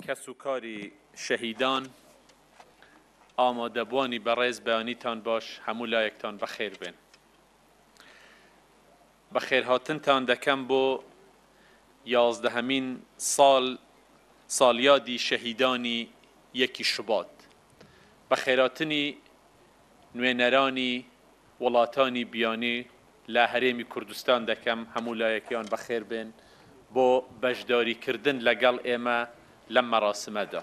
کەسوکاری شەهیدان، ئامادەبووانی بەڕێز بەیانیتان باش، هەموو لایەکتان بەخێر بێن. بەخێرهاتنتان دەکەم بۆ یازدەهەمین ساڵ ساڵیادی شەهیدانی یەکی شوبات. بەخێراتنی نوێنەرانی وڵاتانی بیانی لە هەرێمی کوردستان دەکەم، هەموو لایەکیان بەخێر بێن بۆ بەشداریکردن لەگەڵ ئێمە لەم مەراسمەدا.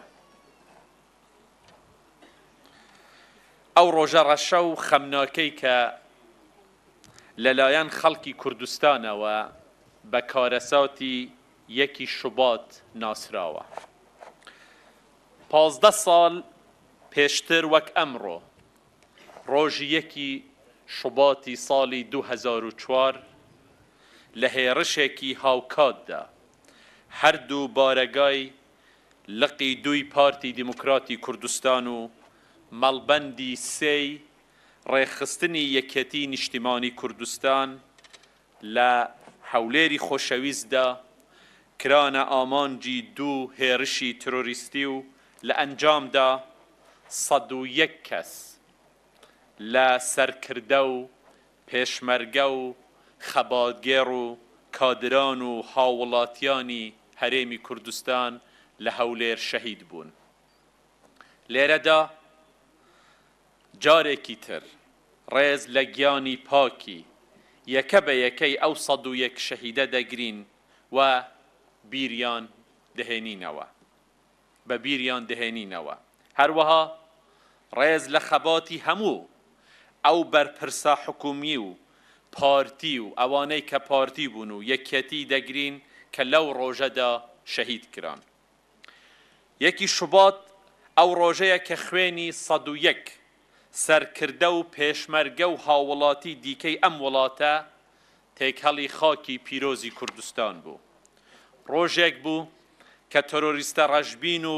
ئەو ڕۆژە ڕەشە و خەمناکەی کە لەلایەن خەڵکی کوردستانەوە بە کارەساتی یەکی شوبات ناسراوە. 15 ساڵ پێشتر وەک ئەمڕۆ، ڕۆژی یەکی شوباتی ساڵی 2004 لە هێڕشێکی هاوکاتدا هەردوو بارەگای لقی دووی پارتی دیموکراتی کوردستان و مەڵبەندی سێی ڕێکخستنی یەکیەتی نیشتیمانی کوردستان لە هەولێری خۆشەویستدا کرانە ئامانجی دوو هێرشی ترۆریستی و لە ئەنجامدا 101 کەس لە سەرکردە و پێشمەرگە و خەباتگێڕ و کادران و هاووڵاتیانی هەرێمی کوردستان لە هەولێر شەهید بوون. لێرەدا جارێکی تر ڕێز لە گیانی پاکی یەکە بە یەکەی ئەو 101 شەهیدە دەگرین و بیریان دەهێنینەوە. بە بیریان دەهێنینەوە. هەروەها ڕێز لە خەباتی هەموو ئەو بەرپرسە حکوومی و پارتی و ئەوانەی کە پارتی بوون و یەکیەتی دەگرین کە لەو ڕۆژەدا شەهید کران. یەکی شوبات ئەو ڕۆژەیە کە خوێنی 101 سەرکردە و پێشمەرگە و هاووڵاتی دیکەی ئەم وڵاتە تێکهەڵی خاکی پیرۆزی کوردستان بوو. ڕۆژێک بوو کە ترۆریستە ڕەشبین و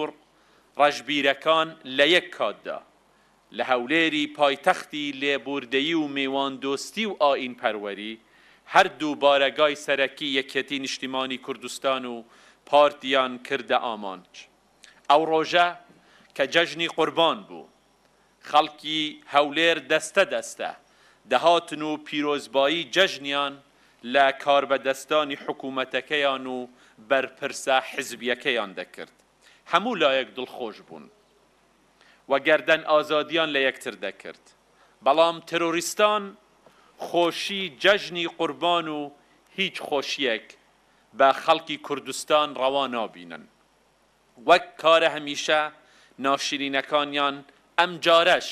ڕەشبیرەکان لە یەک کاتدا لە هەولێری پایتەختی لێبووردەیی و میواندۆستی و ئایینپەروەری هەردوو بارەگای سەرەکی یەکیەتی نیشتیمانی کوردستان و پارتیان کردە ئامانج. ئەو ڕۆژە کە جەژنی قوربان بوو، خەڵکی هەولێر دەستە دەستە دەهاتن و پیرۆزبایی جەژنیان لە کاربەدەستانی حکوومەتەکەیان و بەرپرسە حیزبییەکەیان دەکرد. هەموو لایەک دڵخۆش بوون و گەردەن ئازادیان لە یەکتر دەکرد. بەڵام ترۆریستان خۆشی جەژنی قوربان و هیچ خۆشییەک بە خەڵکی کوردستان ڕەوا نابینن. وەک کارە هەمیشە ناشرینەکانیان ئەمجارەش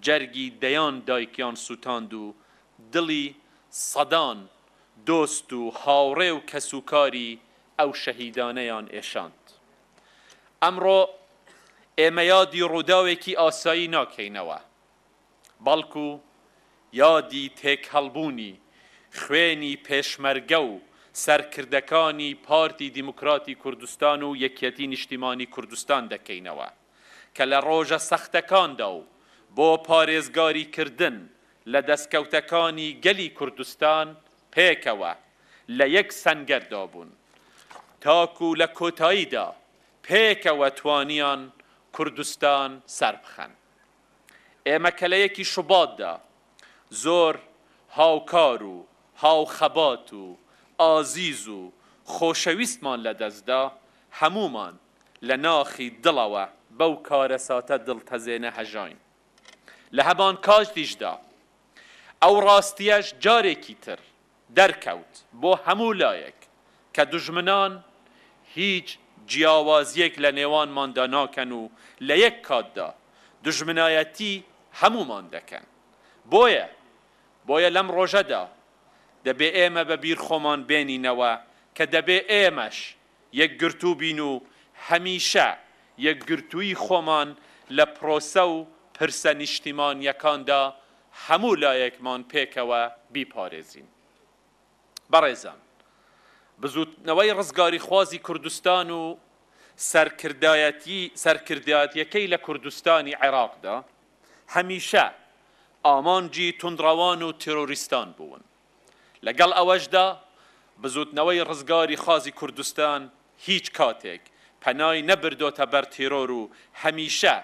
جەرگی دەیان دایکیان سووتاند و دڵی سەدان دۆست و هاوڕێ و کەسوکاری ئەو شەهیدانەیان ئێشاند. ئەمڕۆ ئێمە یادی ڕووداوێکی ئاسایی ناکەینەوە، بەڵکو یادی تێکهەڵبوونی خوێنی پێشمەرگە و سەرکردەکانی پارتی دیموکراتی کوردستان و یەکیەتی نیشتیمانی کوردستان دەکەینەوە کە لە ڕۆژە سەختەکاندا و بۆ پارێزگاریکردن لە دەستکەوتەکانی گەلی کوردستان پێکەوە لە یەک سەنگەردا بوون تاکو لە کۆتاییدا پێکەوە توانیان کوردستان سەربخەن. ئێمە کە لە یەکی شوباتدا زۆر هاوکار و هاوخەبات و ئازیز و خۆشەویستمان لەدەستدا، هەموومان لە ناخی دڵەوە بەو کارەساتە دڵتەزێنە هەژاین. لە هەمانکاتیشدا ئەو ڕاستییەش جارێکی تر دەرکەوت بۆ هەموو لایەک کە دوژمنان هیچ جیاوازییەک لە نێوانماندا ناکەن و لە یەک کاتدا دوژمنایەتی هەموومان دەکەن. بۆیە بۆیە لەم ڕۆژەدا دەبێ ئێمە بە بیر خۆمان بێنینەوە کە دەبێ ئێمەش یەکگرتوو بین و هەمیشە یەکگرتوویی خۆمان لە پرۆسە و پرسە نیشتیمانییەکاندا هەموو لایەکمان پێکەوە بیپارێزین. بەڕێزان، بزووتنەوەی ڕزگاریخوازی کوردستان و سەرکردایەتی سەرکردایەتییەکەی لە کوردستانی عێراقدا هەمیشە ئامانجی توندڕەوان و تێرۆریستان بوون. لەگەڵ ئەوەشدا بزووتنەوەی ڕزگاریخوازی کوردستان هیچ کاتێک پەنای نەبردۆتە بەر تێرۆر و هەمیشە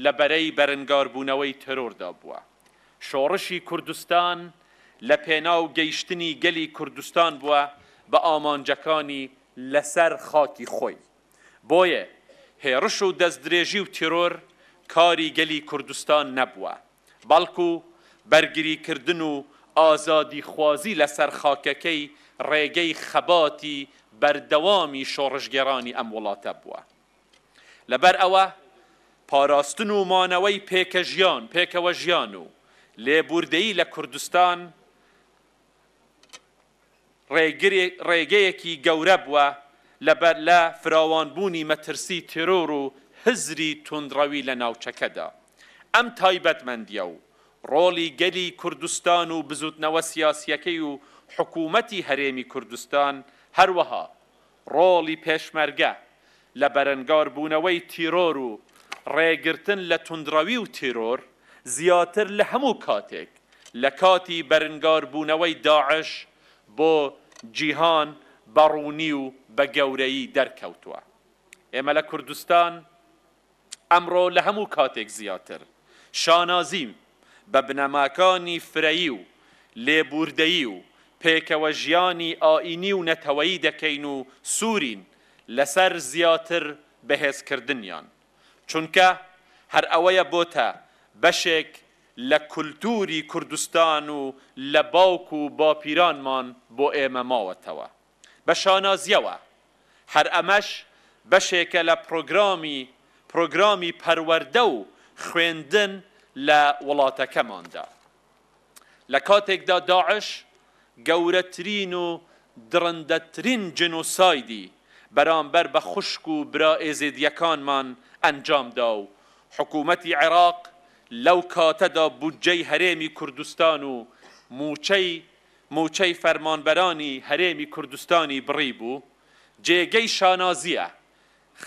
لە بەرەی بەرنگاربوونەوەی تێرۆردا بووە. شۆڕشی کوردستان لە پێناو گەیشتنی گەلی کوردستان بووە بە ئامانجەکانی لەسەر خاکی خۆی. بۆیە هێڕش و دەستدرێژی و تێرۆر کاری گەلی کوردستان نەبووە، بەڵکو بەرگریکردن و ئازادیخوازی لەسەر خاکەکەی ڕێگەی خەباتی بەردەوامی شۆڕشگێڕانی ئەم وڵاتە بووە. لەبەر ئەوە پاراستن و مانەوەی پێکەژیان، پێکەوەژیان و لێبووردەیی لە کوردستان ڕێگەیەکی گەورە بووە لە لە فراوانبوونی مەترسی تێرۆر و هزری توندڕەوی لە ناوچەکەدا. ئەم تایبەتمەندییە و ڕۆڵی گەلی کوردستان و بزووتنەوە سیاسییەکەی و حکوومەتی هەرێمی کوردستان هەروەها ڕۆڵی پێشمەرگە لە بەرەنگاربوونەوەی تیرۆر و ڕێگرتن لە توندڕەوی و تیرۆر زیاتر لە هەموو کاتێک لە کاتی بەرنگاربوونەوەی داعش بۆ جیهان بە ڕوونی و بە گەورەیی دەرکەوتووە. ئێمە لە کوردستان ئەمڕۆ لە هەموو کاتێک زیاتر شانازی بە بنەماکانی فرەیی و لێبووردەیی و پێکەوە ژیانی ئایینی و نەتەوەیی دەکەین و سوورین لەسەر زیاتر بەهێزکردنیان، چونکە هەر ئەوەیە بۆتە بەشێک لە کولتووری کوردستان و لە باوک و باپیرانمان بۆ ئێمە ماوەتەوە. بە شانازییەوە هەر ئەمەش بەشێکە لە پرۆگرامی پرۆگرامی پەروەردە و خوێندن لە وڵاتەکەماندا. لە کاتێکدا داعش گەورەترین و دڕندەترین جینۆسایدی بەرامبەر بە خوشک و برا ئێزیدییەکانمان ئەنجامدا و حکومەتی عێراق لەو کاتەدا بودجەی هەرێمی کوردستان و مووچەی مووچەی فەرمانبەرانی هەرێمی کوردستانی بڕیبوو، جێگەی شانازییە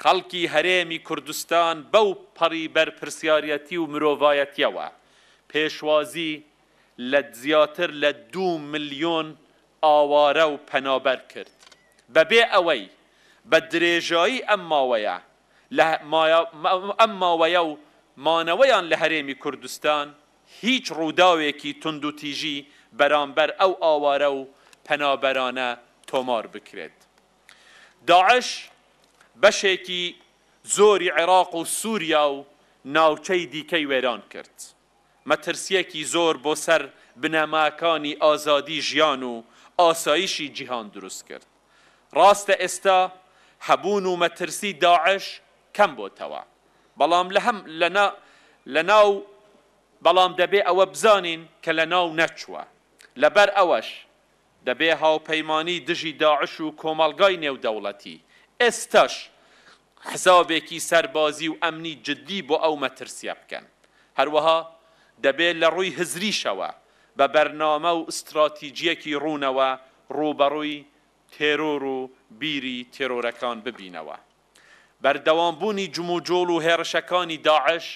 خەڵکی هەرێمی کوردستان بەو پەڕی بەرپرسیاریەتی و مرۆڤایەتیەوە پێشوازی لە زیاتر لە دوو ملیۆن ئاوارە و پەنابەر کرد بەبێ ئەوەی بە درێژایی ئەم ماوەیە لە ئەم ماوەیە و مانەوەیان لە هەرێمی کوردستان هیچ ڕووداوێکی توندوتیژی بەرامبەر ئەو ئاوارە و پەنابەرانە تۆمار بکرێت. داعش بەشێکی زۆری عێراق و سووریا و ناوچەی دیکەی وێران کرد. مەترسییەکی زۆر بۆ سەر بنەماکانی ئازادی ژیان و ئاسایشی جیهان دروست کرد. ڕاستە ئێستا هەبوون و مەترسی داعش کەم بۆتەوە، بەڵام لە هەم لە ناو بەڵام دەبێ ئەوە بزانین کە لە ناو نەچووە. لەبەر ئەوەش دەبێ هاوپەیمانی دژی داعش و کۆمەڵگای نێودەوڵەتی ئێستاش حسابێکی سەربازی و ئەمنی جددی بۆ ئەو مەترسییە بکەن. هەروەها دەبێ لە ڕووی هزریشەوە بە بەرنامە و ستراتیجییەکی ڕوونەوە ڕووبەڕووی تێرۆر و بیری تێرۆرەکان ببینەوە. بەردەوامبوونی جموجۆڵ و هێڕشەکانی داعش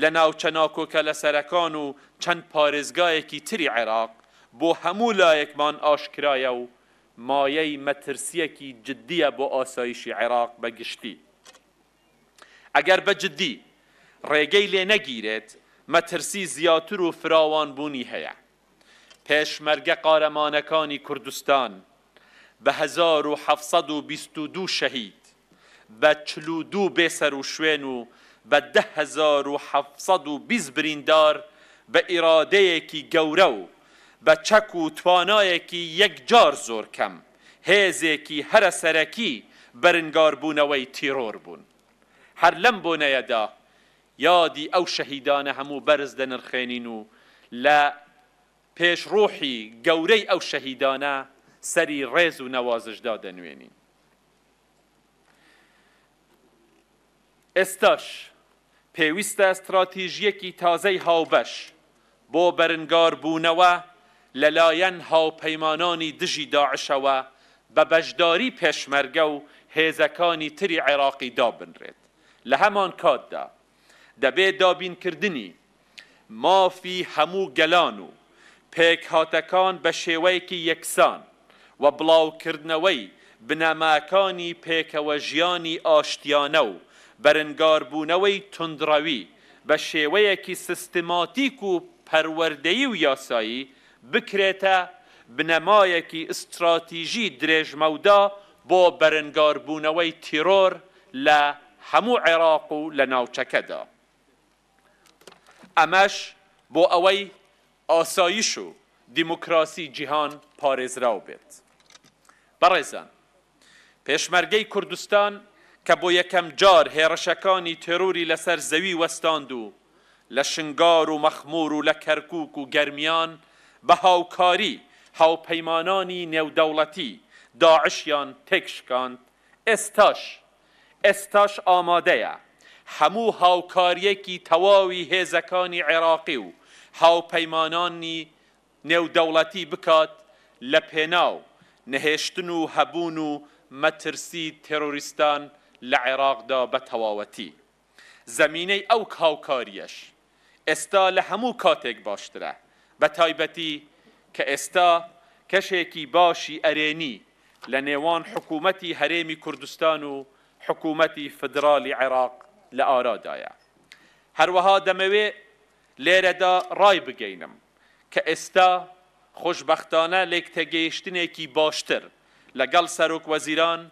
لە ناوچە ناکۆکەلەسەرەکان و چەند پارێزگایەکی تری عێراق بۆ هەموو لایەکمان ئاشکرایە و مایەی مەترسییەکی جددییە بۆ ئاسایشی عێراق بە گشتی. ئەگەر بە جددی ڕێگەی لێ نەگیرێت مەترسی زیاتر و فراوانبوونی هەیە. پێشمەرگە قارەمانەکانی کوردستان بە 1722 شەهید، بە 42 بێسەروشوێن و بە 10720 بریندار بە ئیرادەیەکی گەورە و بە چەک و توانایەکی یەکجار زۆر کەم هێزێکی هەرە سەرەکی بەرنگاربوونەوەی تیرۆر بوون. هەر لەم بۆنەیەدا یادی ئەو شەهیدانە هەموو بەرز دەنرخێنین و لە پێش ڕوحی گەورەی ئەو شەهیدانە سەری ڕێز و نەوازش دادەنوێنین. ئێستاش پێویستە ستراتیژییەکی تازەی هاوبەش بۆ بەرنگاربوونەوە لەلایەن هاوپەیمانانی دژی داعشەوە بە بەشداری پێشمەرگە و هێزەکانی تری عێراقی دابنرێت. لەهەمانکاتدا دەبێ دابینکردنی مافی هەموو گەلان و پێکهاتەکان بە شێوەیەکی یەکسان و بڵاوکردنەوەی بنەماکانی پێکەوەژیانی ئاشتیانە و بەرنگاربوونەوەی توندڕەوی بە شێوەیەکی سیستماتیک و پەروەردەیی و یاسایی بکرێتە بنەمایەکی ئیستراتیژی درێژمەودا بۆ بەرنگاربوونەوەی تیرۆر لە هەموو عێراق و لە ناوچەکەدا. ئەمەش بۆ ئەوەی ئاسایش و دیموکراسی جیهان پارێزراو بێت. بەڕێزان، پێشمەرگەی کوردستان کە بۆ یەکەم جار هێڕشەکانی تێرۆری لەسەر زەوی وەستاند و لە شنگار و مەخموور و لە کەرکووک و گەرمیان بە هاوکاری هاوپەیمانانی نێودەوڵەتی داعشیان تێکشکاند، ئێستاش ئێستاش ئامادەیە هەموو هاوکارییەکی تەواوی هێزەکانی عێراقی و هاوپەیمانانی نێودەوڵەتی بکات لە پێناو نەهێشتن و هەبوون و مەترسی تێرۆریستان لە عێراقدا بە تەواوەتی. زەمینەی ئەو هاوکارییەش ئێستا لە هەموو کاتێک باشترە، بە تایبەتی کە ئێستا کەشێکی باشی ئەرێنی لە نێوان حکوومەتی هەرێمی کوردستان و حکوومەتی فیدراڵی عێراق لە ئارادایە. هەروەها دەمەوێ لێرەدا ڕایبگەینم کە ئێستا خۆشبەختانە لێکتێگەیشتنێکی باشتر لەگەڵ سەرۆک وەزیران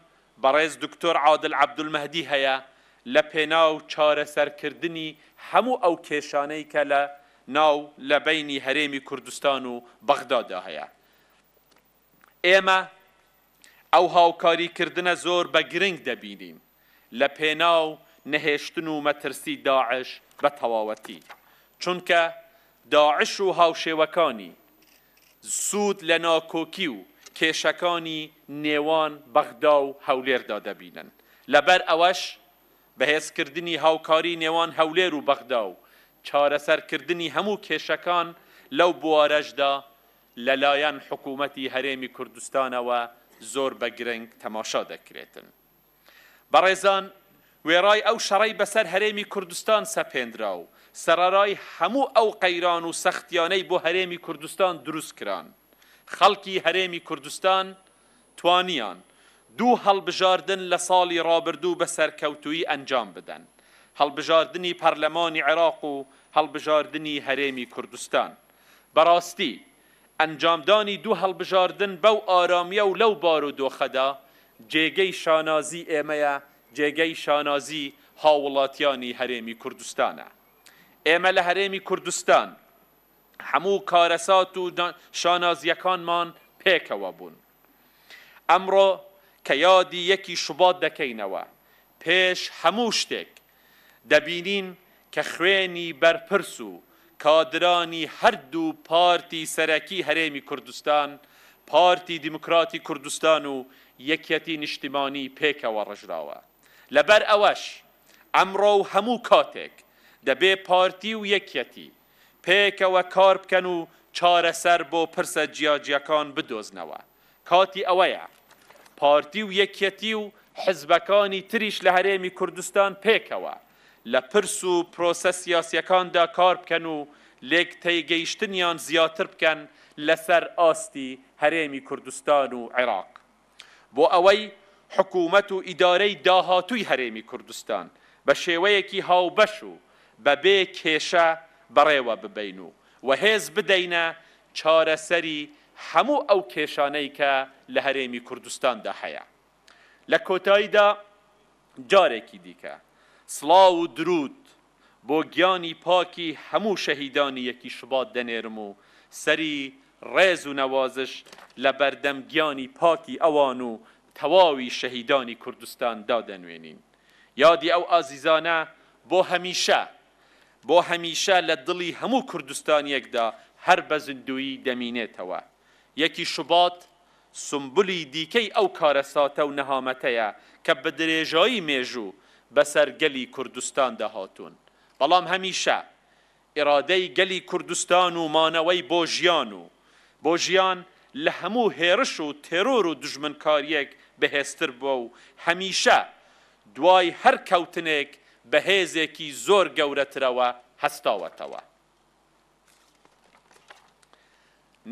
بەڕێز دکتۆر عادل عەبدولمەهدی هەیە لە پێناو چارەسەرکردنی هەموو ئەو کێشانەی کە لە ناو لە بەینی هەرێمی کوردستان و بەغدادا هەیە. ئێمە ئەو هاوکاریکردنە زۆر بە گرنگ دەبینین لە پێناو نەهێشتن و مەترسی داعش بە تەواوەتی، چونکە داعش و هاوشێوەکانی سوود لە ناکۆکی و کێشەکانی نێوان بەغدا و هەولێردا دەبینن، لەبەر ئەوەش بەهێزکردنی هاوکاری نێوان هەولێر و بەغدا و چارەسەرکردنی هەموو کێشەکان لەو بوارەشدا لەلایەن حکوومەتی هەرێمی کوردستانەوە زۆر بە گرنگ تەماشا دەکرێتن. بەڕێزان، وێڕای ئەو شەڕەی بەسەر هەرێمی کوردستان سەپێنرا و سەڕەرای هەموو ئەو قەیران و سەختیانەی بۆ هەرێمی کوردستان دروست کران، خەڵکی هەرێمی کوردستان توانیان دوو هەڵبژاردن لە ساڵی ڕابردوو بە سەرکەوتوویی ئەنجام بدەن، هەڵبژاردنی پەرلەمانی عێراق و هەڵبژاردنی هەرێمی کوردستان. بەڕاستی ئەنجامدانی دوو هەڵبژاردن بەو ئارامییە و لەو بارودۆخەدا جێگەی شانازی ئێمەیە، جێگەی شانازی هاووڵاتیانی هەرێمی کوردستانە. ئێمە لە هەرێمی کوردستان هەموو کارەسات و شانازییەکانمان پێکەوە بوون. ئەمڕۆ کە یادی یەکی شوبات دەکەینەوە، پێش هەموو شتێک دەبینین کە خوێنی بەرپرس و کادرانی هەردوو پارتی سەرەکی هەرێمی کوردستان، پارتی دیموکراتی کوردستان و یەکیەتی نیشتیمانی پێکەوە ڕژراوە. لەبەر ئەوەش ئەمڕۆ و هەموو کاتێک دەبێ پارتی و یەکیەتی پێکەوە کار بکەن و چارەسەر بۆ پرسە جیاجیاکان بدۆزنەوە. کاتی ئەوەیە پارتی و یەکیەتی و حزبەکانی تریش لە هەرێمی کوردستان پێکەوە لە پرس و پرۆسە سیاسیەکاندا کار بکەن و لێکتێگەیشتنیان زیاتر بکەن لەسەر ئاستی هەرێمی کوردستان و عێراق بۆ ئەوەی حکومەت و ئیدارەی داهاتووی هەرێمی کوردستان بە شێوەیەکی هاوبەش و بەبێ کێشە بەڕێوە ببەین و و هێز بدەینە چارەسەری هەموو ئەو کێشانەی کە لە هەرێمی کوردستاندا هەیە. لە کۆتاییدا جارێکی دیکە سڵاو و دروود بۆ گیانی پاکی هەموو شەهیدانی یەکی شوبات دەنێرم و سەری ڕێز و نەوازش لە بەردەم گیانی پاکی ئەوان و تەواوی شەهیدانی کوردستان دادەنوێنین. یادی ئەو ئازیزانە بۆ هەمیشە بۆ هەمیشە لە دڵی هەموو کوردستانییەکدا هەر بە زیندوویی دەمینێتەوە. یەکی شوبات سومبولی دیکەی ئەو کارەساتە و نەهامەتەیە کە بە درێژایی مێژوو بەسەر گەلی کوردستاندا هاتوون. بەڵام هەمیشە ئیرادەی گەلی کوردستان و مانەوەی بۆ ژیان و بۆ ژیان لە هەموو هێڕش و تێرۆر و دوژمنکارییەک بەهێزتر بووە و هەمیشە دوای هەر کەوتنێک بە هێزێکی زۆر گەورەترەوە هەستاوەتەوە.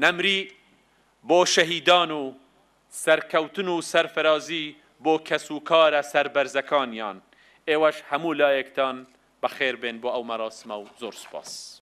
نەمری بۆ شەهیدان و. سەرکەوتن و سەرفرازی بۆ کەسوکارە سەربەرزەکانیان، ئێوەش هەموو لایەکتان بەخێربێن بۆ ئەو مەراسمە و زۆر سوپاس.